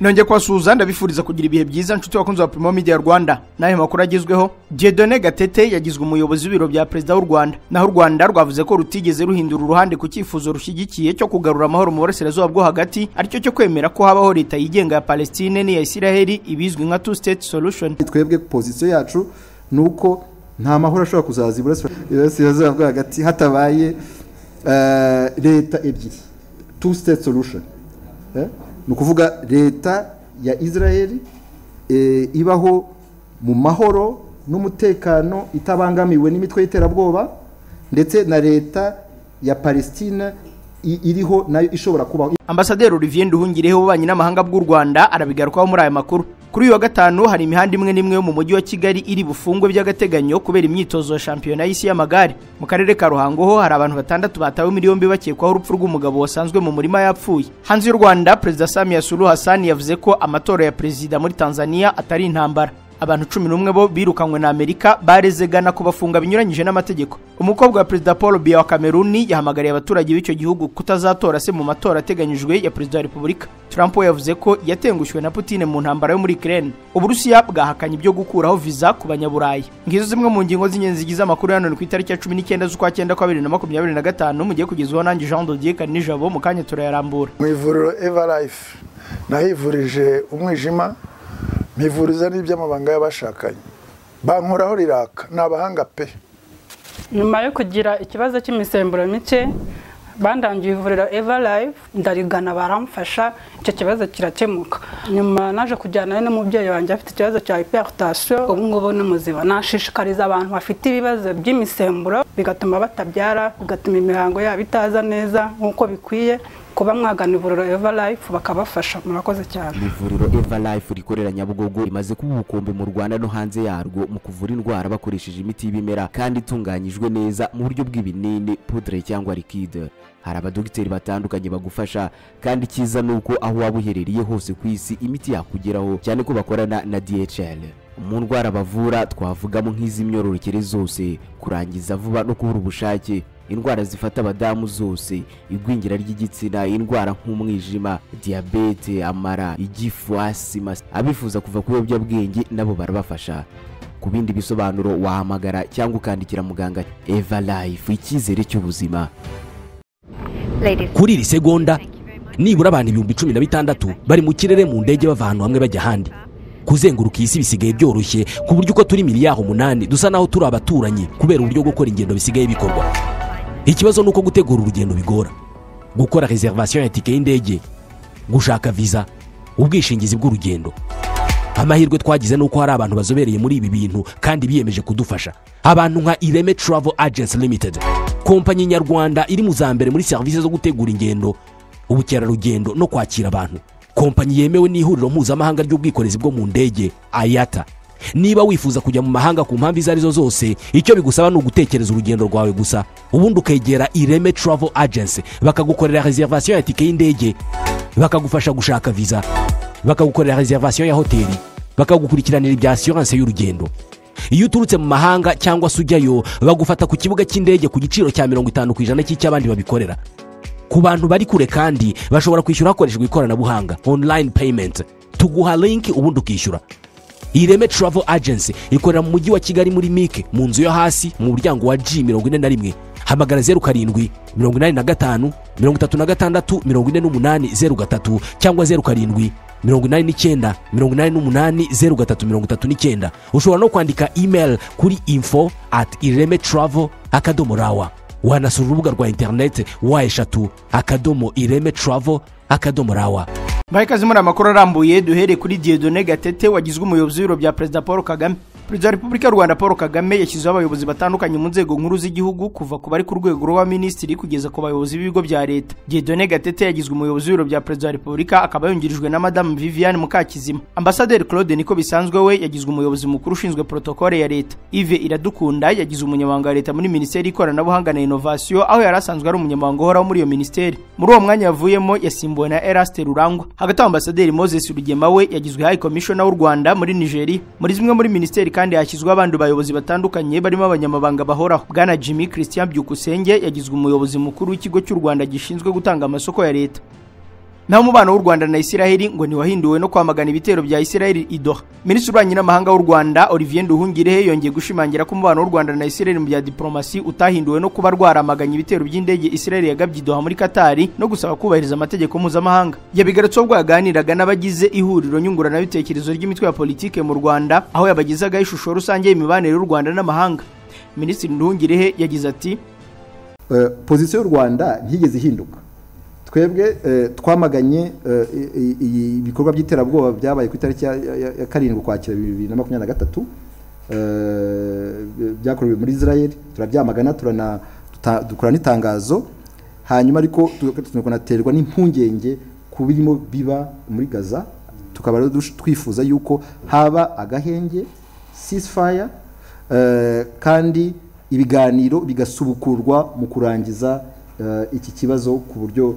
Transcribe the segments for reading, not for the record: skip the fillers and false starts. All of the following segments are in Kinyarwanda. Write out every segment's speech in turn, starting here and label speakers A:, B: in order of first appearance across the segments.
A: Nongeye kubasuhuza, ndabifuriza kugira ibihe byiza, nshuti bakunzi wa Primo Media Rwanda. Nahe makuru agezweho: Dieudonné Gatete yagizwe umuyobozi w'ibiro bya Perezida w'u Rwanda. Naho u Rwanda rwavuze ko rutigeze ruhindura uruhande ku cyifuzo rushyigikiye cyo kugarura amahoro mu burasirazuba bwo hagati, aricyo cyo kwemera ko habaho leta yigenga ya Palestine n'iya Isiraheli, ibizwi nka two state solution.
B: Twebwe position yacu ni uko nta mahoro ashobora kuzaza iburasirazuba bwo hagati hatabaye leta ebyiri, two state solution. Ni ukuvuga leta ya Israel ibaho mu mahoro n'umutekano, itabangamiwe n'imitwe y'iterabwoba, ndetse na leta ya Palestine iriho nayo ishobora kubaho.
A: Ambasaderi Olivier Nduhungirehe w'ububanyi n'amahanga bw'u Rwanda arabigarukaho muri aya makuru. Kuri uyu wa gatanu hari imihanda imwe n'imwe yo mu mujyi wa Kigali iri bufungwe by'agateganyo kubera imyitozo ya shampiyona y'isi y'amagare. Mu karere ka Ruhango ho hari abantu 6 batawe muri yombi bakekwaho urupfu rw'umugabo wasanzwe mu murima yapfuye. Hanze y'u Rwanda, Perezida Samia Suluhu Hassan yavuze ko amatora ya perezida muri Tanzania atari intambara. Abantu 11 bo birukanywe na Amerika bareze Ghana kubafunga binyuranyije n'amategeko. Umukobwa wa Perezida Paul Biya wa Kameruni yahamagariye abaturage b'icyo gihugu kutazatora se mu matora ateganyijwe ya Perezida wa Repubulika. Trump yavuze ko yatengushywe na Putin mu ntambara yo muri Ukraine. Uburusiya bwahakanye ibyo gukuraho visa ku banyaburayi. Ngizo zimwe mu ngingo z'ingenzi zigize amakuru ya none ku itariki ya 19 z'ukwa 9 kwa 2025, mugiye kugezwaho nanjye Jean de Dieu Karinijabo. Mu kanya turayarambura.
C: Mu ivuriro Eva Life nahivurije umwijima, mpivuriza n'iby'amabanga y'abashakanye, bankoraho riraka, ni abahanga pe.
D: Nyuma yo kugira ikibazo cy'imisemburo mike, bandangiye ivuriro Eva Life, ndarigana, baramfasha, icyo kibazo kirakemuka. Nyuma naje kujyana n'umubyeyi wanjye afite ikibazo cya hypertension, ubu ngubu ni muzima. Nashishikariza abantu bafite ibibazo by'imisemburo bigatuma batabyara, bigatuma imihango yabo itaza neza nk'uko bikwiye, kuba mwagana ivuriro Eva Life bakabafasha. Murakoze cyane.
E: Ivuriro Eva Life rikorera Nyabugogo rimaze kuba ubukombe mu Rwanda no hanze yarwo mu kuvura indwara bakoresheje imiti y'ibimera kandi itunganyijwe neza mu buryo bw'ibinini, poudre cyangwa liquide. Hari abadogiteri batandukanye bagufasha, kandi icyiza ni uko aho waba uherereye hose ku isi imiti yakugeraho, cyane ko bakorana na DHL. Mu ndwara bavura twavugamo nk'iz'imyororokere zose, kurangiza vuba no kubura ubushake, indwara zifata abadamu zose, igwingira ry'igitsina, indwara nk'umwijima, diyabete, amara, igifu, asima. Abifuza kuva ku biyobyabwenge nabo barabafasha. Ku bindi bisobanuro wahamagara cyangwa ukandikira muganga. Eva Life, icyizere cy'ubuzima.
F: Kuri iri segonda nibura abantu 16,000 bari mu kirere mu ndege, bava ahantu hamwe bajya ahandi. Kuzenguruka iyi si bisigaye byoroshye, ku buryo uko turi miliyari 8 dusa naho turi abaturanyi, kubera uburyo gukora ingendo bisigaye bikorwa. Ikibazo ni uko gutegura urugendo bigora: gukora réservation ya tike y'indege, gushaka visa, ubwishingizi bw'urugendo. Amahirwe twagize ni uko hari abantu bazobereye muri ibi bintu kandi biyemeje kudufasha, abantu nka Ireme Travel Agency Limited, kompanyi nyarwanda iri mu za mbere muri serivisi zo gutegura ingendo, ubukerarugendo no kwakira abantu, kompanyi yemewe n'ihuriro mpuzamahanga ry'ubwikorezi bwo mu ndege, IATA. Niba wifuza kujya mu mahanga ku mpamvu izo arizo zose, icyo bigusaba ni ugutekereza urugendo rwawe gusa, ubundi ukegera Ireme Travel Agency, bakagukorera réservation ya tike y'indege, bakagufasha gushaka visa, bakagukorera réservation ya hoteli, bakagukurikiranira ibya assurance y'urugendo. Iyo uturutse mu mahanga cyangwa se ujyayo, bagufata ku kibuga cy'indege ku giciro cya 50% cy'icy'abandi babikorera. Ku bantu bari kure kandi bashobora kwishyura hakoreshejwe ikoranabuhanga, online payment. Tuguha link ubundi ukishyura. Ireme Travel Agency ikorera mu mujyi wa Kigali muri MIC, mu nzu yo hasi, mu muryango wa G 41. Hamagara 0785364803 cyangwa 0789880339. Ushobora no kwandika email kuri info@iremetravel.rw. Wanasura urubuga rwa interineti www.iremetravel.rw.
A: Mbaye ikaze muri amakuru arambuye. Duhereye kuri Dieudonné Gatete wagizwe umuyobozi w'ibiro bya Perezida Paul Kagame. Perezida wa Repubulika y'u Rwanda Paul Kagame yashyizeho abayobozi batandukanye mu nzego nkuru z'igihugu, kuva ku bari ku rwego rw'abaminisitiri kugeza ku bayobozi b'ibigo bya leta. Dieudonné Gatete yagizwe umuyobozi w'ibiro bya Perezida wa Repubulika, akaba yungirijwe na Madamu Viviane Mukakizima. Ambasaderi Claude Niko bisanzwe we yagizwe umuyobozi mukuru ushinzwe protocole ya leta. Yves Iradukunda yagizwe umunyamabanga wa leta muri Minisiteri y'Ikoranabuhanga na Innovation, aho yari asanzwe ari umunyamabanga uhoraho muri iyo minisiteri. Muri uwo mwanya yavuyemo yasimbuwe na Eraste Rurangwa. Hagati aho, Ambasaderi Moses Rugema we yagizwe High Commissioner w'u Rwanda muri Nigeria. Muri zimwe muri minisiteri kandi hashyizweho abandi bayobozi batandukanye barimo abanyamabanga bahoraho. Bwana Jimmy Christian Byukusenge yagizwe umuyobozi mukuru w'ikigo cy'u Rwanda gishinzwe gutanga amasoko ya leta. Naho umubano w'u Rwanda na Isiraheli ngo ntiwahinduwe no kwamagana ibitero bya Isiraheli i Doha. Minisitiri w'Ububanyi n'Amahanga w'u Rwanda Olivier Nduhungirehe yongeye gushimangira ko umubano w'u Rwanda na Isiraheli mu bya diplomasi utahinduwe no kuba rwaramaganye ibitero by'indege Isiraheli yagabye i Doha muri Katari no gusaba kubahiriza amategeko mpuzamahanga. Yabigarutseho ubwo yaganiraga n'abagize ihuriro nyunguranabitekerezo ry'imitwe ya politike mu Rwanda, aho yabagezagaho ishusho rusange y'imibanire y'u Rwanda n'amahanga. Minisitiri Nduhungirehe yagize ati:
B: Pozisiyo y'u Rwanda ntiyigeze ihinduka. Twebwe twamaganye ibikorwa by'iterabwoba byabaye ku itariki ya 7 Ukwakira 2023, byakorewe muri Israel, turabyamagana, dukora n'itangazo. Hanyuma ariko tunaterwa n'impungenge ku birimo biba muri Gaza, tukaba rero twifuza yuko haba agahenge, ceasefire, kandi ibiganiro bigasubukurwa mu kurangiza iki kibazo ku buryo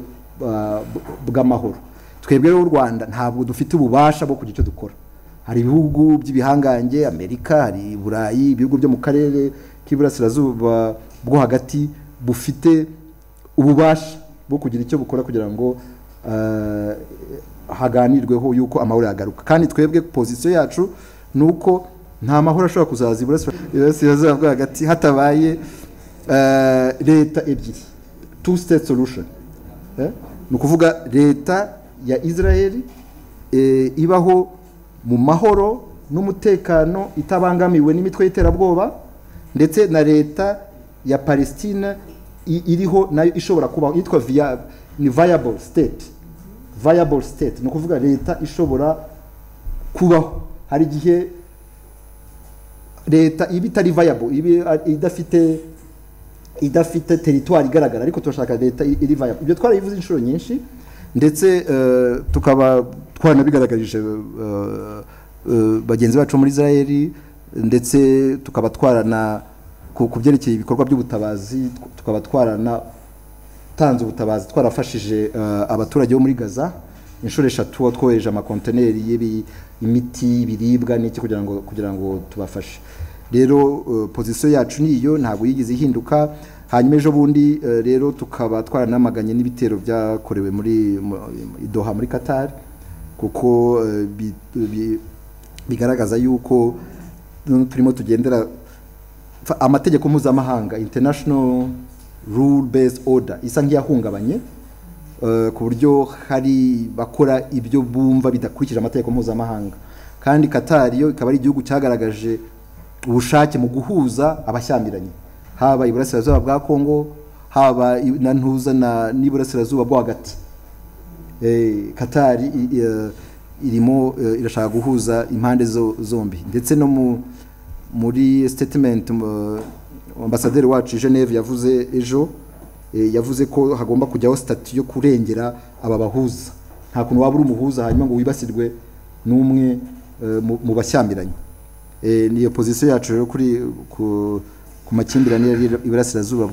B: bw'amahoro. Twebwe rero u Rwanda ntabwo dufite ububasha bwo kugira icyo dukora. Hari ibihugu by'ibihangange, Amerika, hari Burayi, ibihugu byo mu karere k'iburasirazuba bwo hagati bufite ububasha bwo kugira icyo bukora kugira ngo haganirweho yuko amahoro yagaruka. Kandi twebwe pozisiyo yacu ni uko nta mahoro ashobora kuzaza iburasirazuba bwo hagati hatabaye leta ebyiri, two state solution. Ni ukuvuga leta ya Israel ibaho mu mahoro n'umutekano itabangamiwe n'imitwe y'iterabwoba, ndetse na leta ya Palestine iriho nayo ishobora kubaho, yitwa ni viable state. Viable state ni ukuvuga leta ishobora kubaho. Hari igihe leta iba itari viable, iba idafite territoire igaragara, ariko turashaka leta iri viable. Ibyo twarabivuze inshuro nyinshi, ndetse tukaba twaranabigaragarije bagenzi bacu muri Israel, ndetse tukaba twarana ku byerekeye ibikorwa by'ubutabazi, tukaba twarana tanze ubutabazi, twarafashije abaturage bo muri Gaza inshuro 3, twohereje amakonteneri y'imiti, ibiribwa n'iki kugira ngo tubafashe. Rero pozisiyo yacu niyo, ntabwo yigeze ihinduka. Hanyuma ejo bundi rero tukaba twaranamaganye n'ibitero byakorewe muri Doha muri Qatar, kuko bigaragaza yuko turimo tugendera amategeko mpuzamahanga, international rule based order, isa nk'iyahungabanye, ku buryo hari bakora ibyo bumva bidakurikije amategeko mpuzamahanga. Kandi Qatar yo ikaba ari igihugu cyagaragaje ubushake mu guhuza abashyamiranye, haba iburasirazuba bwa Kongo, haba na ntuza na n'iburasirazuba bwo hagati. Qatar irimo irashaka guhuza impande zombi, ndetse no muri statement ambasaderi wacu i Geneve yavuze ejo, yavuze ko hagomba kujyaho statut yo kurengera aba bahuza. Nta kuntu waba uri umuhuza hanyuma ngo wibasirwe n'umwe mu bashyamiranye. Niyo position yacu rero kuri ku makimbirane y'iburasirazuba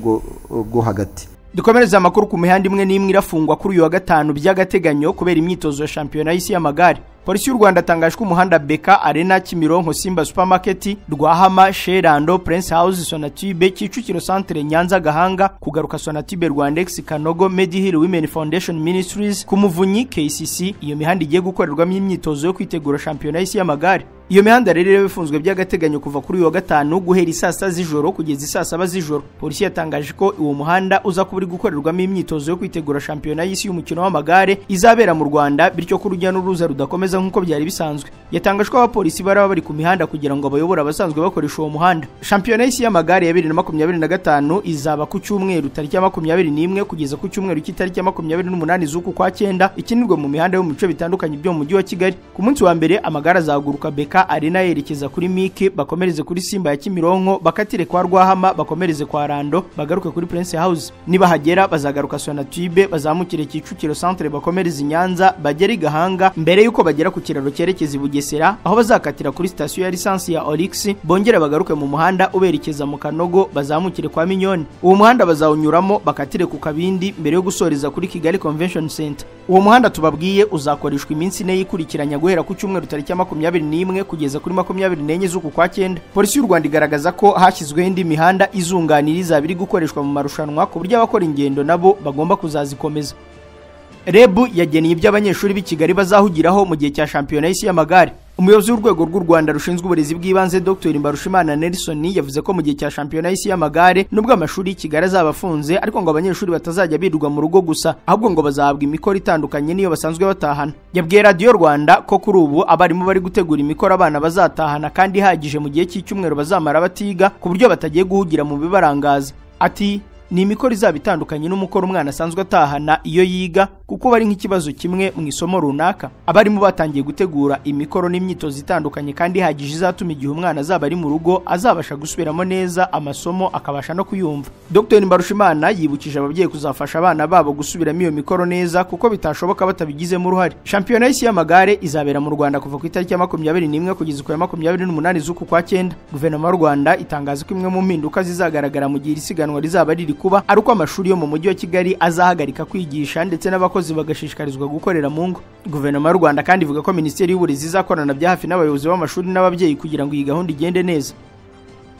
B: bwo hagati.
A: Dukomereza amakuru ku mihanda imwe n'imwe irafungwa kuri uyu wa gatanu by'agateganyo kubera imyitozo ya shampiyona y'isi y'amagare. Polisi y'u Rwanda itangaje ko umuhanda Beka Arena, Kimironko, Simba Supermarket, Rwahama, Sherando, Prince House, Sonatube, Kicukiro Centre, Nyanza, Gahanga, kugaruka Sonatube, Rwandex, Kanogo, Medihill Women Foundation Ministries, ku Muvunyi, KCC. Iyo mihanda igiye gukorerwamo imyitozo yo kwitegura shampiyona y'isi y'amagare. Iyo mihanda rero iraba ifunzwe by'agateganyo kuva kuri uyu wa gatanu guhera isaa 6 z'ijoro kugeza isaa 7 z'ijoro. Polisi yatangaje ko uwo muhanda uza kuba uri gukorerwamo imyitozo yo kwitegura shampiyona y'isi y'umukino w'amagare izabera mu Rwanda, bityo ko urujya n'uruza rudakomeza nk'uko byari bisanzwe. Yatangaje ko abapolisi baraba bari ku mihanda kugira ngo abayobora abasanzwe bakoresha uwo muhanda. Shampiyona y'isi y'amagare ya 2025 izaba ku cyumweru tariki ya 21 kugeza ku cyumweru cy'itariki ya 28 z'uku kwa 9, ikinirwe mu mihanda yo mu bice bitandukanye byo mu mujyi wa Kigali. Ku munsi wa mbere amagare azahaguruka Beka Arena yerekeza kuri Mike, bakomereze kuri Simba ya Kimironko, bakatire kwa Rwahama, bakomereze kwa Rando, bagaruke kuri Prince House. Nibahagera bazagaruka Sonatube, bazamukire Kicukiro Centre, bakomereze i Nyanza, bagere Gahanga mbere yuko bagera ku kiraro cyerekeza i Bugesera, aho bazakatira kuri sitasiyo ya lisansi ya Orix, bongere bagaruke mu muhanda uberekeza mu Kanogo, bazamukire kwa Minyoni. Uwo muhanda bazawunyuramo bakatire ku Kabindi mbere yo gusoreza kuri Kigali Convention Center. Uwo muhanda tubabwiye uzakoreshwa iminsi 4 yikurikiranya guhera ku cyumweru tariki ya 21 kugeza kuri 24 z'uku kwa 9. Polisi y'u Rwanda igaragaza ko hashyizweho indi mihanda izunganira izaba iri gukoreshwa mu marushanwa, ku buryo abakora ingendo nabo bagomba kuzazikomeza. REB yageneye ibyo abanyeshuri b'i Kigali bazahugiraho mu gihe cya shampiyona y'isi y'amagare. Umuyobozi w'urwego rw'u Rwanda rushinzwe uburezi bw'ibanze Dr Mbarushimana Nelson yavuze ko mu gihe cya shampiyona y'isi y'amagare nubwo amashuri y'i Kigali azaba afunze, ariko ngo abanyeshuri batazajya birirwa mu rugo gusa, ahubwo ngo bazahabwa imikoro itandukanye niyo basanzwe batahana. Yabwiye Radiyo Rwanda ko kuri ubu abarimu bari gutegura imikoro abana bazatahana kandi ihagije mu gihe cy'icyumweru bazamara batiga, ku buryo batagiye guhugira mu bibarangaza. Ati ni imikoro izaba itandukanye n'umukoro umwana asanzwe atahana iyo yiga, kuko bari nk'ikibazo kimwe mu isomo runaka. Abarimu batangiye gutegura imikoro n'imyitozo itandukanye kandi ihagije izatuma igihe umwana azaba ari mu rugo azabasha gusubiramo neza amasomo akabasha no kuyumva. Dr Mbarushimana yibukije ababyeyi kuzafasha abana babo gusubiramo iyo mikoro neza kuko bitashoboka batabigizemo uruhare. Shampiyona y'isi y'amagare izabera mu Rwanda kuva ku itariki ya 21 kugeza ku ya 28 z'uku kwa 9. Guverinoma y'u Rwanda itangaza ko imwe mu mpinduka zizagaragara mu gihe isiganwa rizaba riri kuba ari uko amashuri yo mu mujyi wa Kigali azahagarika kwigisha ndetse n'abakozi bagashishikarizwa gukorera mu ngo. Guverinoma y'u Rwanda kandi ivuga ko Minisiteri y'Uburezi izakorana bya hafi n'abayobozi b'amashuri n'ababyeyi kugira ngo iyi gahunda igende neza.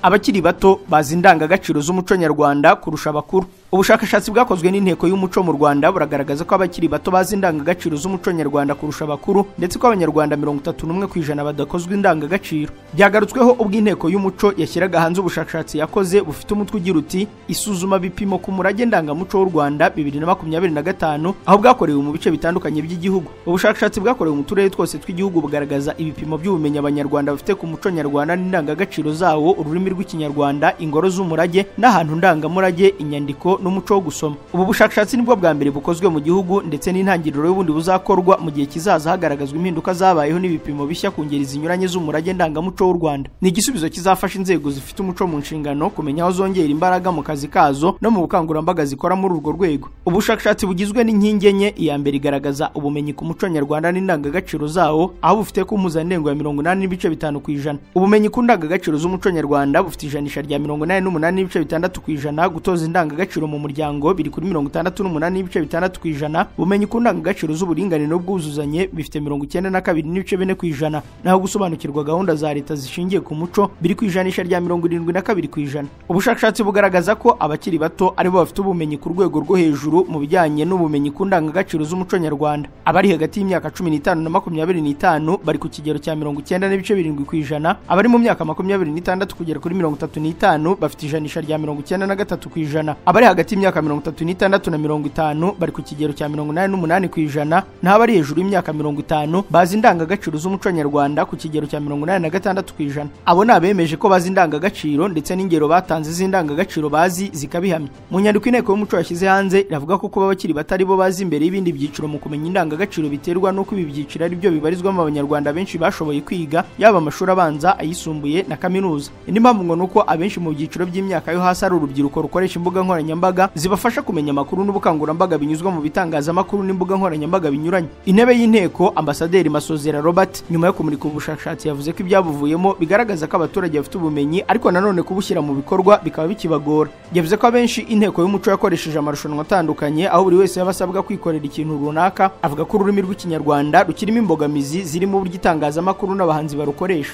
A: Abakiri bato bazi indangagaciro z'umuco nyarwanda kurusha abakuru. Ubushakashatsi bwakozwe n'inteko y'umuco mu Rwanda buragaragaza ko abakiri bato bazi indangagaciro z'umuco nyarwanda kurusha abakuru, ndetse ko abanyarwanda 31% badakozwe indangagaciro. Byagarutsweho ubwo inteko y'umuco yashyiraga hanze ubushakashatsi yakoze bufite umutwe ugira uti isuzuma bipimo ku murage ndangamuco w'u Rwanda 2025, aho bwakorewe mu bice bitandukanye by'igihugu. Ubushakashatsi bwakorewe mu turere twose tw'igihugu bugaragaza ibipimo by'ubumenyi abanyarwanda bafite ku muco nyarwanda n'indangagaciro zawo, ururimi rw'ikinyarwanda, ingoro z'umurage n'ahantu ndangamurage, inyandiko n'umuco wo gusoma. Ubu bushakashatsi nibwo bwa mbere bukozwe mu gihugu ndetse n'intangiriro y'ubundi buzakorwa mu gihe kizaza hagaragazwa impinduka zabayeho n'ibipimo bishya ku ngeri zinyuranye z'umurage ndangamuco w'u Rwanda. Ni igisubizo kizafasha inzego zifite umuco mu nshingano kumenya aho zongera imbaraga mu kazi kazo no mu bukangurambaga zikora muri urwo rwego. Ubushakashatsi bugizwe n'inkingi enye. Iya mbere igaragaza ubumenyi ku muco nyarwanda n'indangagaciro zawo, aho bufite ku mpuzandengo ya 80.5%. Ubumenyi ku ndangagaciro z'umuco nyarwanda bufite ijanisha rya 88.6%, gutoza indangagaciro mu muryango biri kuri 68.6%, ubumenyi ku ndangagaciro z'uburinganire n'ubwuzuzanye bifite 92.4%, naho gusobanukirwa gahunda za leta zishingiye ku muco biri ku ijanisha rya 72%. Ubushakashatsi bugaragaza ko abakiri bato aribo bafite ubumenyi ku rwego rwo hejuru mu bijyanye n'ubumenyi ku ndangagaciro z'umuco nyarwanda. Abari hagati y'imyaka 15 na 25 bari ku kigero cya 90.7%, abari mu myaka 26 kugera kuri 35 bafite ijanisha rya 93%, abari hagati y'imyaka 36 na 50 bari ku kigero cya 88%, naho abari hejuru y'imyaka 50 bazi indangagaciro z'umuco nyarwanda ku kigero cya 86%. Abo ni abemeje ko bazi indangagaciro ndetse n'ingero batanze z'indangagaciro bazi zikabihamya. Mu nyandiko inteko y'umuco yashyize hanze iravuga ko kuba abakiri batari bo bazi imbere y'ibindi byiciro mu kumenya indangagaciro biterwa n'uko ibi byiciro ari byo bibarizwamo abanyarwanda benshi bashoboye kwiga, yaba amashuri abanza, ayisumbuye na kaminuza. Indi mpamvu ngo nuko abenshi mu byiciro by'imyaka yo hasi ari urubyiruko rukoresha imbuga nkoranyambaga zibafasha kumenya amakuru n'ubukangurambaga binyuzwa mu bitangazamakuru n'imbuga nkoranyambaga binyuranye. Intebe y'inteko Ambasaderi Masozera Robert nyuma yo kumurika ubushakashatsi yavuze ko ibyabuvuyemo bigaragaza ko abaturage bafite ubumenyi, ariko nanone kubushyira mu bikorwa bikaba bikibagora. Yavuze ko abenshi inteko y'umuco yakoresheje amarushanwa atandukanye aho buri wese yabasabwa kwikorera ikintu runaka. Avuga ko ururimi rw'ikinyarwanda rukirimo imbogamizi zirimo uburyo itangazamakuru n'abahanzi barukoresha.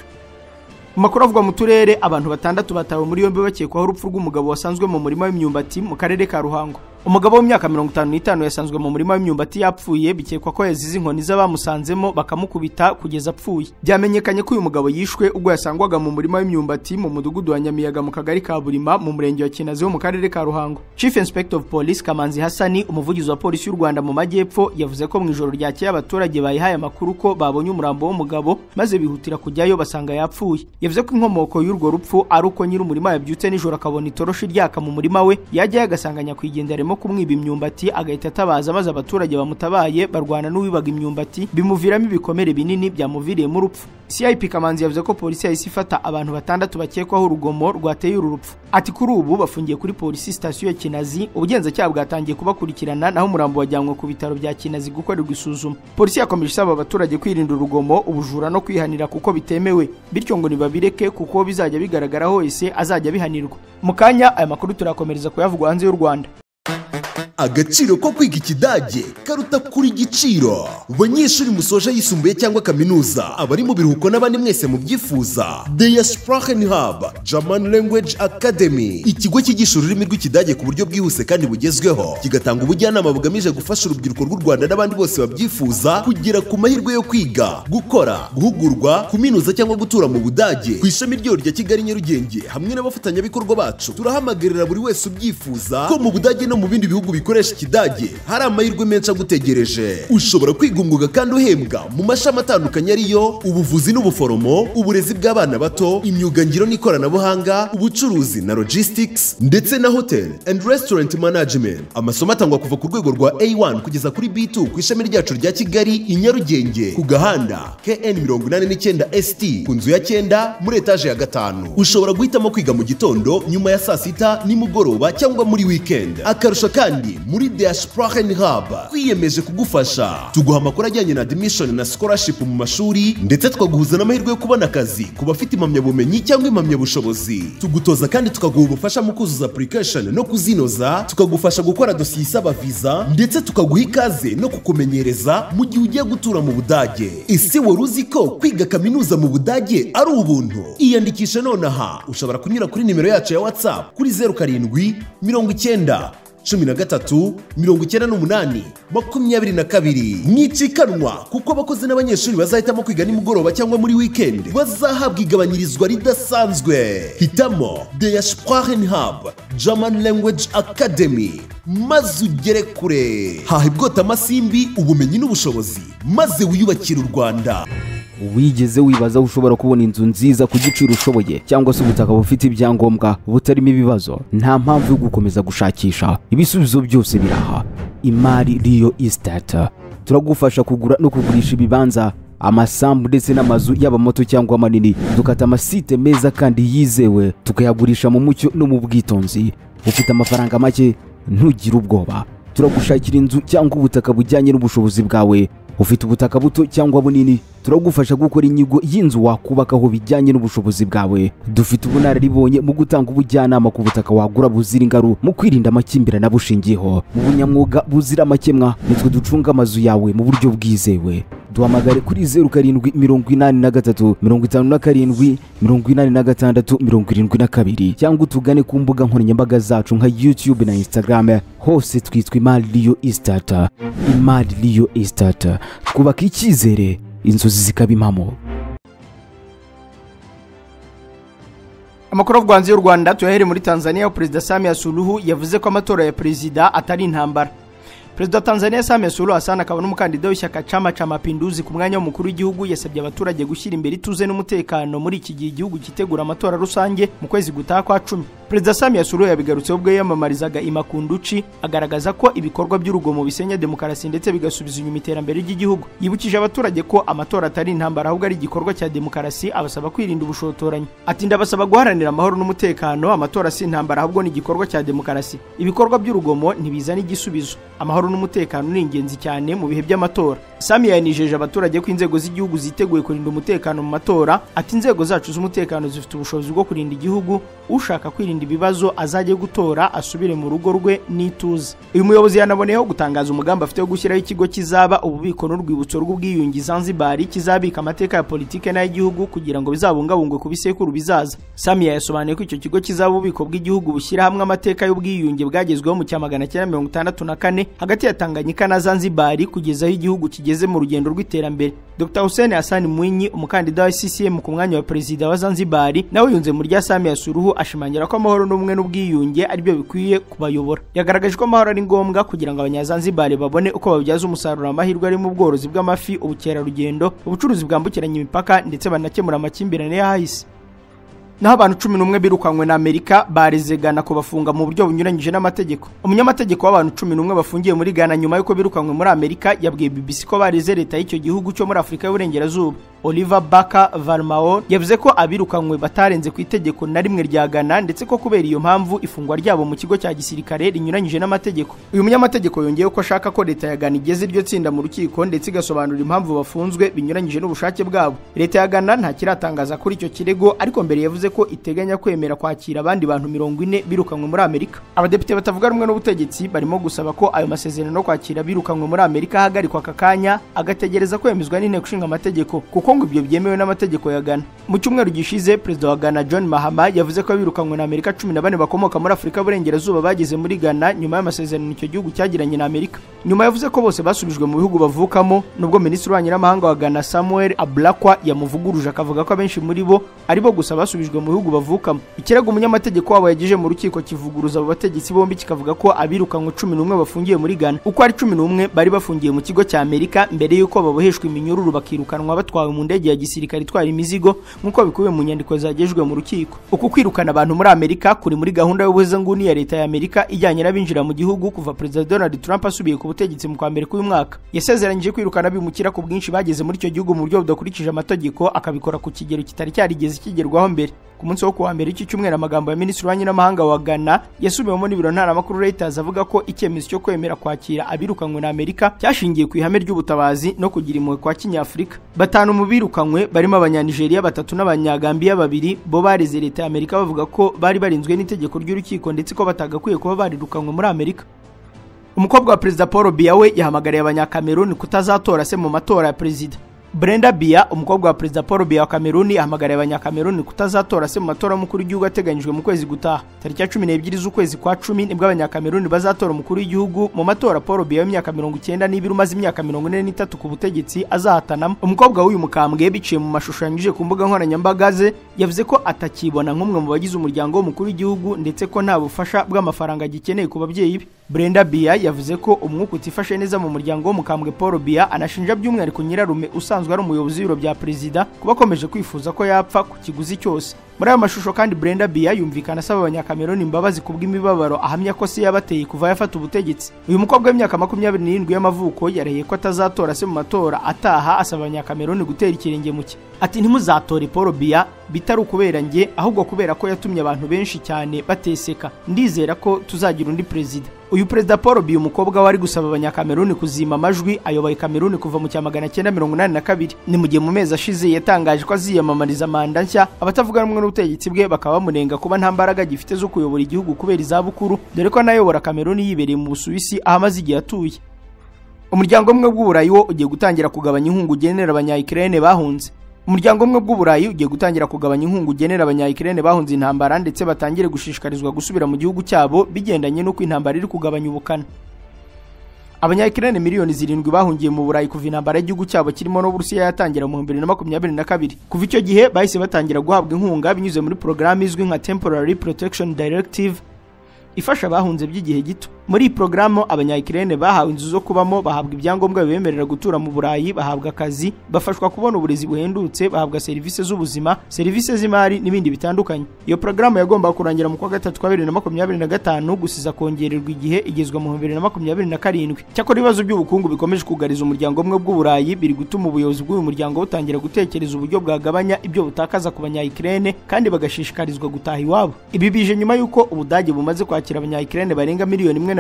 A: Makuru avugwa mu turere, abantu 6 batawe muri yombi bakekwaho urupfu rw'umugabo wasanzwe mu murima w'imyumbati mu karere ka Ruhango. Umugabo w'imyaka 55 yasanzwe mu murima w'imyumbati yapfuye, bikekwa ko yazize inkoni z'abamusanzemo bakamukubita kugeza apfuye. Byamenyekanye ko uyu mugabo yishwe ubwo yasangwaga mu murima w'imyumbati mu mudugudu wa Nyamiyaga mu kagari ka Burima mu murenge wa Kinazi wo mu karere ka Ruhango. Chief Inspector of Police Kamanzi Hassani, umuvugizi wa polisi y'u Rwanda mu majyepfo, yavuze ko mu ijoro ryakeye abaturage bayihaye amakuru ko babonye umurambo w'umugabo maze bihutira kujyayo basanga yapfuye. Yavuze ko inkomoko y'urwo rupfu ari uko nyiri umurima yabyutse nijoro akabona itoroshi ryaka mu murima we, yajyayo agasanga nyakwigendera kumwiba imyumbati agahita atabaza, maze abaturage bamutabaye barwana n'uwibaga imyumbati bimuviramo ibikomere binini byamuviriyemo urupfu. CIP Kamanzi yavuze ko polisi yahise ifata abantu 6 bakekwaho urugomo rwateye uru rupfu. Ati kuri ubu bafungiye kuri polisi sitasiyo ya Kinazi, ubugenzacyaha bwatangiye kubakurikirana, naho umurambo wajyanywe ku bitaro bya Kinazi gukorerwa isuzuma. Polisi yakomeje isaba abaturage kwirinda urugomo, ubujura no kwihanira kuko bitemewe, bityo ngo nibabireke kuko bizajya bigaragara hose azajya bihanirwa. Mu kanya aya makuru turakomereza kuyavugwa hanze y'u Rwanda.
G: Agaciro ko kwiga Ikidage karuta kuri igiciro. Banyeshuri musoje yisumbuye cyangwa kaminuza, abari mu biruhuko n'abandi mwese mubyifuza, Der Sprachen Hub German Language Academy, ikigo cyigisha ururimi rw'Ikidage ku buryo bwihuse kandi bugezweho, kigatanga ubujyanama bugamije gufasha urubyiruko rw'u Rwanda n'abandi bose babyifuza kugera ku mahirwe yo kwiga, gukora, guhugurwa, kuminuza cyangwa gutura mu Budage. Ku ishami ryayo rya Kigali Nyarugenge hamwe n'abafatanyabikorwa bacu, turahamagarira buri wese ubyifuza ko mu Budage no mu bindi bihugu bikoresha Ikidage hari amahirwe menshi agutegereje. Ushobora kwiga umwuga kandi uhembwa mu mashami atandukanye ariyo ubuvuzi n'ubuforomo, uburezi bw'abana bato, imyuga ngiro n'ikoranabuhanga, ubucuruzi na logistics, ndetse na hotel and restaurant management. Amasomo atangwa kuva ku rwego rwa A1 kugeza kuri B2 ku ishami ryacu rya Kigali i Nyarugenge, ku gahanda KN 89 ST, ku nzu ya 9 muri etaje ya 5. Ushobora guhitamo kwiga mu gitondo, nyuma ya saa sita, nimugoroba cyangwa muri weekend. Akarusho kandi, muri Der Sprachen Hub twiyemeje kugufasha. Tuguha amakuru ajyanye na admission na scholarship mu mashuri, ndetse tukaguhuza n'amahirwe yo kubona akazi ku bafite impamyabumenyi cyangwa impamyabushobozi. Tugutoza kandi tukaguha ubufasha mu kuzuza application no kuzinoza, tukagufasha gukora dosiye isaba visa, ndetse tukaguha ikaze no kukumenyereza mu gihe ugiye gutura mu Budage. Ese wari uzi ko kwiga kaminuza mu Budage ari ubuntu? Iyandikishe nonaha. Ushobora kunyura kuri nimero yacu ya WhatsApp kuri 07 90 13 98 22. Mwicikanwa, kuko abakozi n'abanyeshuri bazahitamo kwiga nimugoroba cyangwa muri weekend bazahabwa igabanyirizwa ridasanzwe. Hitamo Der Sprachen Hub German Language Academy maze ugere kure. Haha ibwota amasimbi, ubumenyi n'ubushobozi, maze wiyubakire u Rwanda.
E: Wigeze wibaza aho ushobora kubona inzu nziza ku giciro ushoboye, cyangwa se ubutaka bufite ibyangombwa butarimo ibibazo? Nta mpamvu yo gukomeza gushakisha, ibisubizo byose biraha. Imari Real Estate turagufasha kugura no kugurisha ibibanza, amasambu ndetse n'amazu, yaba mato cyangwa manini. Dukata amasite meza kandi yizewe, tukayagurisha mu mucyo no mu bwitonzi. Ufite amafaranga make? Ntugire ubwoba, turagushakira inzu cyangwa ubutaka bujyanye n'ubushobozi bwawe. Ufite ubutaka buto cyangwa bunini? Turagufasha gukora inyigo y'inzu wakubakaho bijyanye n'ubushobozi bwawe. Dufite ubunararibonye mu gutanga ubujyanama ku butaka wagura buzira ingaru, mu kwirinda amakimbirane abushingiyeho. Mu bunyamwuga buzira amakemwa, nitwe ducunga amazu yawe mu buryo bwizewe. Duhamagare kuri 0783 57 86 72 cyangwa utugane ku mbuga nkoranyambaga zacu nka YouTube na Instagram, hose twitwa Imari Real Estate. Imari Real Estate, twubaka icyizere, inzozi zikaba impamo.
A: Amakuru avugwa hanze y'u Rwanda tuyahere muri Tanzania, aho Perezida Samia Suluhu yavuze ko amatora ya perezida atari intambara. Perezida wa Tanzania Samia Suluhu Hassan, akaba n'umukandida w'ishyaka Chama cha Mapinduzi ku mwanya w'umukuru w'igihugu, yasabye abaturage gushyira imbere ituze n'umutekano muri iki gihe igihugu cyitegura amatora rusange mu kwezi gutaha kwa 10. Perezida Samia Suluhu yabigarutseho ubwo yiyamamarizaga i Makunduchi, agaragaza ko ibikorwa by'urugomo bisenya demokarasi ndetse bigasubiza inyuma iterambere ry'igihugu. Yibukije abaturage ko amatora atari intambara ahubwo ari igikorwa cya demokarasi, abasaba kwirinda ubushotoranyi. Ati: "Ndabasaba guharanira amahoro n'umutekano. Amatora si intambara ahubwo ni igikorwa cya demokarasi. Ibikorwa by'urugomo ntibizana igisubizo. Amahoro n'umutekano ni ingenzi cyane mu bihe by'amatora." Samia yanijeje abaturage ko inzego z'igihugu ziteguye kurinda umutekano mu matora. Ati: "Inzego zacu z'umutekano zifite ubushobozi bwo kurinda igihugu. Ushaka kwirinda ibibazo azajye gutora asubire mu rugo rwe n'ituze." Uyu muyobozi yanaboneyeho gutangaza umugambi afite wo gushyiraho ikigo kizaba ububiko n'urwibutso rw'ubwiyunge Zanzibar, kizabika amateka ya politike n'ay'igihugu kugira ngo bizabungabungwe ku bisekuru bizaza. Samia yasobanuye ko icyo kigo kizaba ububiko bw'igihugu bushyira hamwe amateka y'ubwiyunge bwagezweho mu cya 1964 hagati ya Tanganyika na Zanzibar, kugeza aho igihugu kigeze mu rugendo rw'iterambere. Dr Hussein Hassan Mwinyi, umukandida wa CCM ku mwanya wa perezida wa Zanzibar, nawe yunze mu rya Samia Suluhu, ashimangira ko amahoro n'ubumwe n'ubwiyunge aribyo bikwiye kubayobora. Yagaragaje ko amahoro ari ngombwa kugira ngo Abanyazanzibar babone uko babyaza umusaruro amahirwe ari mu bworozi bw'amafi, ubukerarugendo, ubucuruzi bwambukiranya imipaka, ndetse banakemura amakimbirane y'ahahise. Naho abantu 11 birukanywe na Amerika bareze Ghana kubafunga mu buryo bunyuranyije n'amategeko. Umunyamategeko w'abantu 11 bafungiye muri Ghana nyuma y'uko birukanywe muri Amerika yabwiye BBC ko bareze leta y'icyo gihugu cyo muri Afurika y'Uburengerazuba. Oliver Baka Varmao, yavuze ko abirukanywe batarenze ku itegeko na rimwe rya Ghana, ndetse ko kubera iyo mpamvu ifungwa ryabo mu kigo cya gisirikare rinyuranyije n'amategeko. Uyu munyamategeko yongeyeho ko ashaka ko leta ya Ghana igeze iryo tsinda mu rukiko ndetse igasobanura impamvu bafunzwe binyuranyije n'ubushake bwabo. Leta ya Ghana nta kiratangaza kuri icyo kirego, ariko mbere yavuze ko iteganya kwemera kwakira abandi bantu 40 birukanywe muri Amerika. Abadepite batavuga rumwe n'ubutegetsi barimo gusaba ko ayo masezerano no kwakira birukanywe muri Amerika ahagarikwa aka kanya, agategereza kwemezwa n'inteko ishinga amategeko, kuko ngo ibyo byemewe n'amategeko ya Ghana. Mu cyumweru gishize, Perezida wa Ghana John Mahama yavuze ko abirukanywe na Amerika 14 bakomoka muri Afurika y'Uburengerazuba bageze muri Ghana nyuma y'amasezerano icyo gihugu cyagiranye na Amerika. Nyuma yavuze ko bose basubijwe mu bihugu bavukamo, nubwo Minisitiri w'Ububanyi n'Amahanga wa Ghana Samuel Ablakwa yamuvuguruje akavuga ko abenshi muri bo ari bo gusa basubijwe mu bihugu bavukamo. Ikirego umunyamategeko wabo yagejeje mu rukiko kivuguruza abo bategetsi bombi, kikavuga ko abirukanywe 11 bafungiye muri Ghana, uko ari 11 bari bafungiye mu kigo cya Amerika mbere y'uko baboheshwa iminyururu bakirukanwa batwawe mu ndege ya gisirikare itwara imizigo, nk'uko bikubiye mu nyandiko zagejejwe mu rukiko. Uku kwirukana abantu muri Amerika kuri muri gahunda y'ubuhezanguni ya leta ya Amerika ijyanye n'abinjira mu gihugu kuva Perezida Donald Trump asubiye ku butegetsi mu kwa mbere k'uyu mwaka. Yasezeranyije kwirukana abimukira ku bwinshi bageze muri icyo gihugu mu buryo budakurikije amategeko, akabikora ku kigero kitari cyarigeze kigerwaho mbere. Ku munsi wo kuwa mbere cy'cyumweru, amagambo ya Minisitiri w'Ububanyi n'Amahanga wa Ghana yasubiwemo n'ibiro ntaramakuru Reuters avuga ko icyemezo cyo kwemera kwakira abirukanywe na Amerika cyashingiye ku ihame ry'ubutabazi no kugira impuhwe kwa Kinyafurika. 5 mu birukanywe barimo Abanyanigeria 3 n'Abanyagambia 2 bo bareze leta ya Amerika bavuga ko bari barinzwe n'itegeko ry'urukiko ndetse ko batagakwiye kuba barirukanywe muri Amerika. Umukobwa wa Perezida Paul Biya we yahamagariye Abanyakameruni kutazatora se mu matora ya perezida. Brenda Biya, umukobwa wa Perezida Paul Biya wa Kameruni, ahamagariye Abanyakameruni kutazatora se mu matora y'umukuru w'igihugu ateganyijwe mu kwezi gutaha. Tariki ya 12 z'ukwezi kwa 10 nibwo Abanyakameruni bazatora umukuru w'igihugu mu matora Paul Biya w'imyaka 92 umaze imyaka 43 ku butegetsi azahatanamo. Umukobwa w'uyu mukambwe biciye mu mashusho yanyujije ku mbuga nkoranyambaga ze, yavuze ko atakibona nk'umwe mu bagize umuryango w'umukuru w'igihugu ndetse ko nta bufasha bw'amafaranga agikeneye ku babyeyi be. Brenda Biya yavuze ko umwuka utifashe neza mu muryango w'umukambwe Paul Biya, anashinja by'umwihariko nyirarume usanzwe ari umuyobozi w'ibiro bya perezida kuba akomeje kwifuza ko yapfa ku kiguzi cyose. Muri ayo mashusho kandi Brenda Biya yumvikana asaba Abanyakameruni imbabazi kubw'imibabaro ahamya ko se yabateye kuva yafata ubutegetsi. Uyu mukobwa w'imyaka 27 y'amavuko yareye ko atazatora se mu matora ataha, asaba Abanyakameruni gutera ikirenge mu cye. Ati ntimuzatore Paul Biya bitari ukubera njye, ahubwo kubera ko yatumye abantu benshi cyane bateseka. Ndizera ko tuzagira undi perezida. Uyu Perezida Paul Biya, umukobwa wari gusaba Abanyakameruni kuzima amajwi, ayoboye Kameruni kuva mu cya 1982. Ni mu gihe mu mezi ashize yatangaje ko aziyamamariza manda nshya, abatavuga rumwe n'ubutegetsi bwe bakaba bamunenga kuba nta mbaraga gifite zo kuyobora igihugu kubera izabukuru, dore ko anayobora Kameruni yibereye mu Busuwisi aho amaze igihe atuye. Umuryango umwe w'Uburayi wo ugiye gutangira kugabanya inkunga ugenera Abanya-Ukraine bahunze. Umuryango umwe bw'Uburayi ugiye gutangira kugabanya inkunga ugenera Abanya-Ukraine bahunze intambara ndetse batangire gushishikarizwa gusubira mu gihugu cyabo bigendanye n'uko intambara iri kugabanya ubukana. Abanya-Ukraine miliyoni 7 bahungiye mu Burayi kuva intambara y'igihugu cyabo kirimo n'Uburusiya yatangira mu 2022. Kuva icyo gihe bahise batangira guhabwa inkunga binyuze muri porogaramu izwi nka Temporary Protection Directive ifasha abahunze by'igihe gito. Muri iyi porogaramu Abanya-Ukraine bahawe inzu zo kubamo, bahabwa ibyangombwa bibemerera gutura mu Burayi, bahabwa akazi, bafashwa kubona uburezi buhendutse, bahabwa serivisi z'ubuzima, serivisi z'imari n'ibindi bitandukanye. Iyo porogaramu yagombaga kurangira mu kwa gatatu kwa 2025, gusiza kongererwa igihe igezwa mu 2027. Cyakora ibibazo by'ubukungu bikomeje kugariza umuryango umwe bw'Uburayi biri gutuma ubuyobozi bw'uyu muryango butangira gutekereza uburyo bwagabanya ibyo butakaza ku Banya-Ukraine kandi bagashishikarizwa gutaha iwabo. Ibi bije nyuma y'uko Ubudage bumaze kwakira Abanya-Ukraine barenga 1,200,000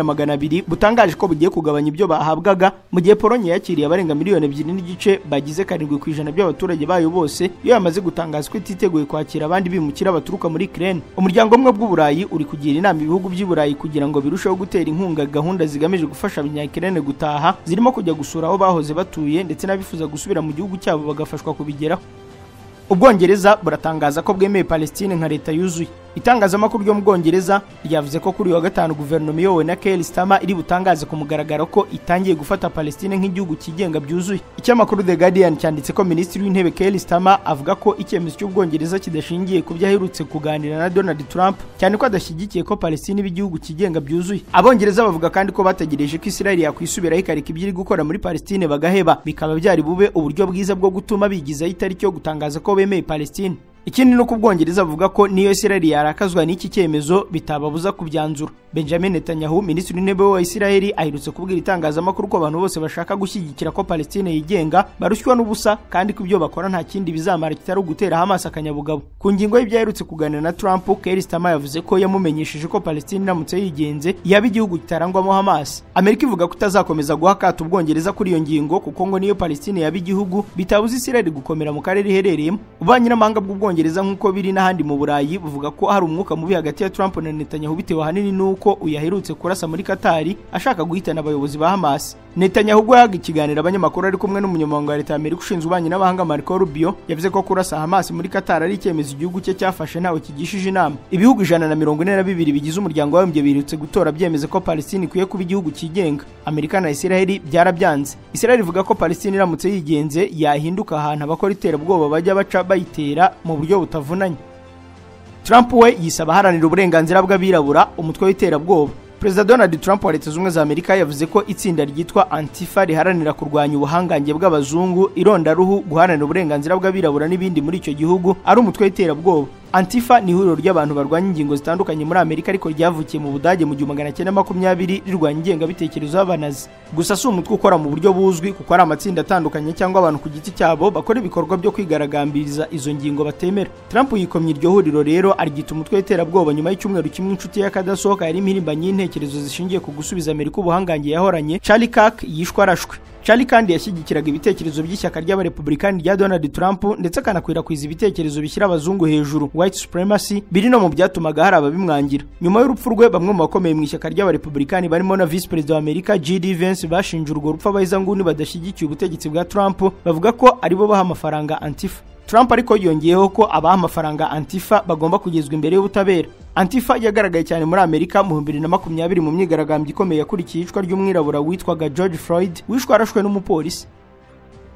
A: butangaje ko bugiye kugabanya ibyo bahabwaga, mu gihe Polonye yakiriye abarenga 2.5 miliyoni bagize 7% by'abaturage bayo bose, iyo yamaze gutangaza ko ititeguye kwakira abandi bimukira baturuka muri Ukraine. Umuryango umwe bw'Uburayi uri kugira inama ibihugu by'i Burayi kugira ngo birusheho gutera inkunga gahunda zigamije gufasha Abanya-Ukraine gutaha, zirimo kujya gusura aho bahoze batuye ndetse n'abifuza gusubira mu gihugu cyabo bagafashwa kubigeraho. Ubwongereza buratangaza ko bwemeye Palestine nka leta yuzuye. Itangazamakuru ryo mu Bwongereza ryavuze ko kuri uyu wa gatanu guverinoma iyobowe na Keir Starmer iri butangaze ku mugaragaro ko itangiye gufata Palestine nk'igihugu cyigenga byuzuye. Ikinyamakuru The Guardian cyanditse ko Minisitiri w'Intebe Keir Starmer avuga ko icyemezo cy'Ubwongereza kidashingiye ku byo aherutse kuganira na Donald Trump, cyane ko adashyigikiye ko Palestine iba igihugu cyigenga byuzuye. Abongereza bavuga kandi ko bategereje ko Israel yakwisubiraho ikareka ibyo iri gukora muri Palestine bagaheba, bikaba byari bube uburyo bwiza bwo gutuma bigizaho itariki yo gutangaza ko bemeye Palestine. Ikindi nuko Ubwongereza buvuga ko niyo Israel yarakazwa n'iki cyemezo bitababuza kubyanzura. Benjamin Netanyahu, minisitiri w'intebe wa Israel, aherutse kubwira itangazamakuru ko abantu bose bashaka gushyigikira ko Palestine yigenga barushywa n'ubusa, kandi ko ibyo bakora nta kindi bizamara kitari ugutera Hamas akanyabugabo. Ku ngingo y'ibyo aherutse kuganira na Trump, Keir Starmer yavuze ko yamumenyesheje ko Palestine iramutse yigenze yaba igihugu kitarangwamo Hamas. Amerika ivuga ko itazakomeza guha akato Ubwongereza kuri iyo ngingo, kuko ngo niyo Palestine yaba igihugu bitabuza Israel gukomera mu karere iherereyemo. Ububanyi n'amahanga bw'Ubwongereza nk'uko biri n'ahandi mu Burayi buvuga ko hari umwuka mubi hagati ya Trump na Netanyahu, bitewe ahanini n'uko uyaherutse kurasa muri Katari ashaka guhitana abayobozi ba Hamas. Netanyahu ubwo yahaga ikiganiro abanyamakuru ari kumwe n'umunyamabanga wa leta ya Amerika ushinzwe ububanyi n'amahanga Marco Rubio, yavuze ko kurasa Hamas muri Katari ari icyemezo igihugu cye cyafashe ntawe kigishije inama. Ibihugu 142 bigize umuryango w'abibumbye biherutse gutora byemeza ko Palestine ikwiye kuba igihugu cyigenga. Amerika na Israel byarabyanze. Israel ivuga ko Palestine iramutse yigenze yahinduka ahantu abakora iterabwoba bajya baca bayitera mu buryo butavunanye. Trump we yisaba aharanira uburenganzira bw'abirabura umutwe w'iterabwoba. Perezida Donald Trump wa Leta Zunze Ubumwe za Amerika yavuze ko itsinda ryitwa Antifa riharanira kurwanya ubuhangange bw'abazungu, irondaruhu, guharanira uburenganzira bw'abirabura n'ibindi muri icyo gihugu ari umutwe w'iterabwoba. Antifa ni ihuriro ry'abantu barwanya ingingo zitandukanye muri Amerika, ariko ryavukiye mu Budage mu 1920 rirwanya ingengabitekerezo y'abanazi. Gusa si umutwe ukora mu buryo buzwi, kuko ari amatsinda atandukanye cyangwa abantu ku giti cyabo bakora ibikorwa byo kwigaragambiriza izo ngingo batemera. Trump yikomye iryo huriro rero aryita umutwe w'iterabwoba nyuma y'icyumweru kimwe inshuti y'akadasohoka yari impirimbanyi y'intekerezo zishingiye ku gusubiza Amerika ubuhangange yahoranye, Charlie Kirk, yishwe arashwe. Charlie kandi yashyigikiraga ibitekerezo by'ishyaka ry'abarepublikani rya Donald Trump, ndetse akanakwirakwiza ibitekerezo bishyira abazungu hejuru, white supremacy, biri no mu byatumaga hari ababimwangira. Nyuma y'urupfu rwe, bamwe mu bakomeye mu ishyaka ry'abarepublikani barimo na Vice Perezida wa Amerika J.D. Vance bashinje urwo rupfu abahezanguni badashyigikiye ubutegetsi bwa Trump, bavuga ko aribo baha amafaranga Antifa. Trump ariko yongeyeho ko abaha amafaranga Antifa bagomba kugezwa imbere y'ubutabera. Antifa yagaragaye cyane muri Amerika mu 2020 mu myigaragambyo ikomeye yakurikiye iyicwa ry'umwirabura witwaga George Floyd, wishwe arashwe n'umupolisi.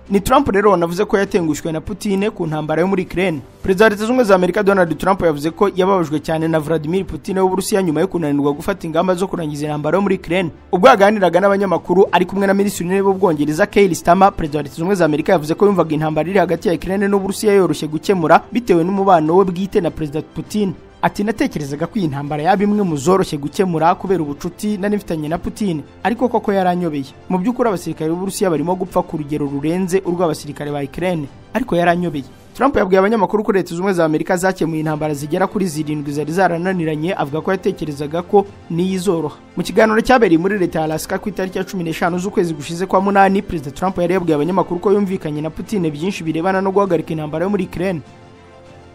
A: Ni Trump rero wanavuze ko yatengushwe na Putin ku ntambara yo muri Ukraine. Perezida wa Leta Zunze Ubumwe za Amerika Donald Trump yavuze ko yababajwe cyane na Vladimir Putin w'Uburusiya nyuma yo kunanirwa gufata ingamba zo kurangiza intambara yo muri Ukraine. Ubwo yaganiraga n'abanyamakuru ari kumwe na Minisitiri w'Intebe w'Ubwongereza Keir Starmer, Perezida wa Leta Zunze Ubumwe za Amerika yavuze ko yumvaga intambara iri hagati ya Ukraine n'Uburusiya yoroshye gukemura bitewe n'umubano we bwite na Perezida Putin. Ati natekerezaga ko iyi ntambara yaba imwe mu zoroshye gukemura kubera ubucuti nari mfitanye na Putin, ariko koko yaranyobeye. Mu by'ukuri abasirikare b'Uburusiya barimo gupfa ku rugero rurenze urw'abasirikare ba Ukraine, ariko yaranyobeye. Trump yabwiye abanyamakuru ko Leta Zunze Ubumwe za Amerika zakemuye intambara zigera kuri 7 zari zarananiranye, avuga ko yatekerezaga ko niyizoroha. Mu kiganiro cyabereye muri leta ya Alaska ku itariki ya 15 z'ukwezi gushize kwa 8, Perezida Trump yari yabwiye abanyamakuru ko yumvikanye na Putin byinshi birebana no guhagarika intambara yo muri Ukraine.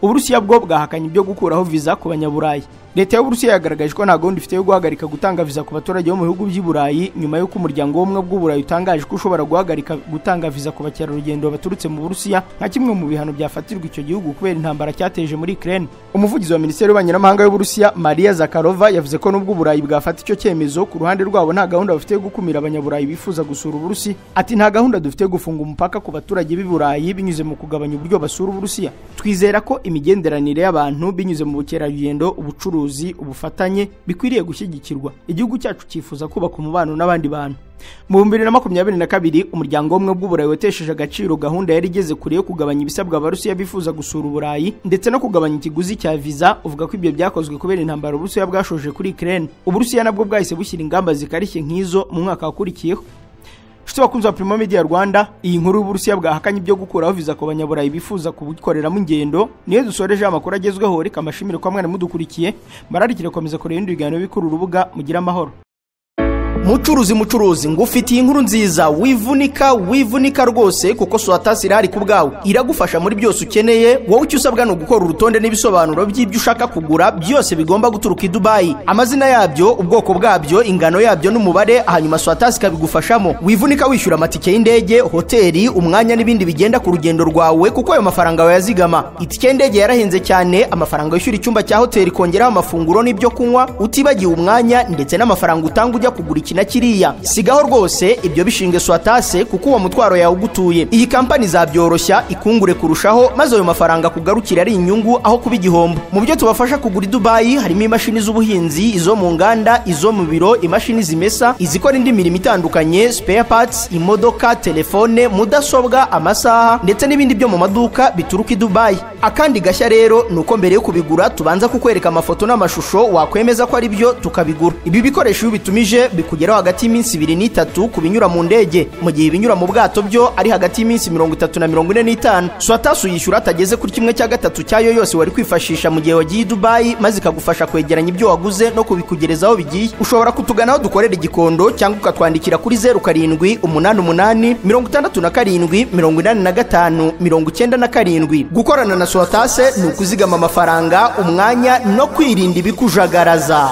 A: Uburusiya bwo bwahakanye ibyo gukuraho viza ku banyaburayi. Leta y'Uburusiya yagaragaje ko nta gahunda ifite yo guhagarika gutanga viza ku baturage bo mu bihugu by'i Burayi, nyuma y'uko umuryango w'ubumwe bw'Uburayi utangaje ko ushobora guhagarika gutanga viza ku bakerarugendo baturutse mu Burusiya nka kimwe mu bihano byafatirwa icyo gihugu kubera intambara cyateje muri Ukraine. Umuvugizi wa Minisiteri y'Ububanyi n'Amahanga y'Uburusiya Maria Zakharova yavuze ko nubwo Uburayi bwafata icyo cyemezo, ku ruhande rwabo nta gahunda bafite yo gukumira abanyaburayi bifuza gusura Uburusiya. Ati nta gahunda dufite yo gufunga umupaka ku baturage b'i Burayi binyuze mu kugabanya uburyo basura Uburusiya. Twizera ko imigenderanire y'abantu binyuze mu bukerarugendo, ubucuruzi, ubufatanye bikwiriye gushyigikirwa. Igihugu cyacu cyifuza kubaka umubano n'abandi bantu. Mu 2022 umuryango w'ubumwe bw'Uburayi watesheje agaciro gahunda yari igeze kure yo kugabanya ibisabwa Abarusiya bifuza gusura Uburayi, ndetse no kugabanya ikiguzi cya viza, uvuga ko ibyo byakozwe kubera intambara Uburusiya bwashoje kuri Ukraine. Uburusiya nabwo bwahise bushyira ingamba zikarishye nk'izo mu mwaka wakurikiyeho. Nshuti bakunzi ba Primo Media Rwanda, iyi nkuru y'Uburusiya bwahakanye ibyo gukuraho viza ku banyaburayi bifuza kubukoreramo ingendo niyo dusoreje amakuru agezweho. Reka amashimire kwa mwana mudukurikiye, bararikire komeza kureba ibindi biganiro bikuru urubuga. Mugire amahoro. Mucuruzi mucuruzi, ngufitiye inkuru nziza, wivunika wivunika rwose, kuko Swatasi irahari ku bwawe, iragufasha muri byose ukeneye. Wowe icyo usabwa ni ugukora urutonde n'ibisobanuro by'ibyo ushaka kugura byose bigomba guturuka i Dubai, amazina yabyo, ubwoko bwabyo, ingano yabyo n'umubare, hanyuma Swatasi ikabigufashamo. Wivunika wishyura amatike y'indege, hoteli, umwanya n'ibindi bigenda ku rugendo rwawe, kuko ayo mafaranga wayazigama. Itike y'indege yarahenze cyane, amafaranga wishyura icyumba cya hoteli, kongeraho amafunguro n'ibyo kunywa, utibagiwe umwanya ndetse n'amafaranga utanga ujya kugura iki na kiriya. Sigaho rwose ibyo bishinge Swatase, kuko uwo mutwaro yawugutuye. Iyi kampani izabyoroshya ikungure kurushaho, maze ayo mafaranga kugarukira ari inyungu aho kuba igihombo. Mu byo tubafasha kugura i Dubai harimo imashini z'ubuhinzi, izo mu nganda, izo mu biro, imashini zimesa, izikora indi mirimo itandukanye, spare parts, imodoka, telefone, mudasobwa, amasaha ndetse n'ibindi byo mu maduka bituruka i Dubai. Akandi gashya rero ni uko mbere yo kubigura tubanza kukwereka amafoto n'amashusho, wakwemeza ko ari byo tukabigura. Ibi bikoresho iyo ubitumije bikugeraho hagati y'iminsi 2 n'3 ku binyura mu ndege, mu gihe ibinyura mu bwato byo ari hagati y'iminsi 30 na 45. Swatasi uyishyura atageze kuri 1/3 cyayo yose wari kwifashisha mu gihe wagiye i Dubai, maze ikagufasha kwegeranya ibyo waguze no kubikugereza aho bigiye. Ushobora kutugana aho dukorera i Gikondo cyangwa ukatwandikira kuri 0 7 8 8 67 85 97. Gukorana na Swatase ni ukuzigama amafaranga, umwanya no kwirinda ibikujagaraza.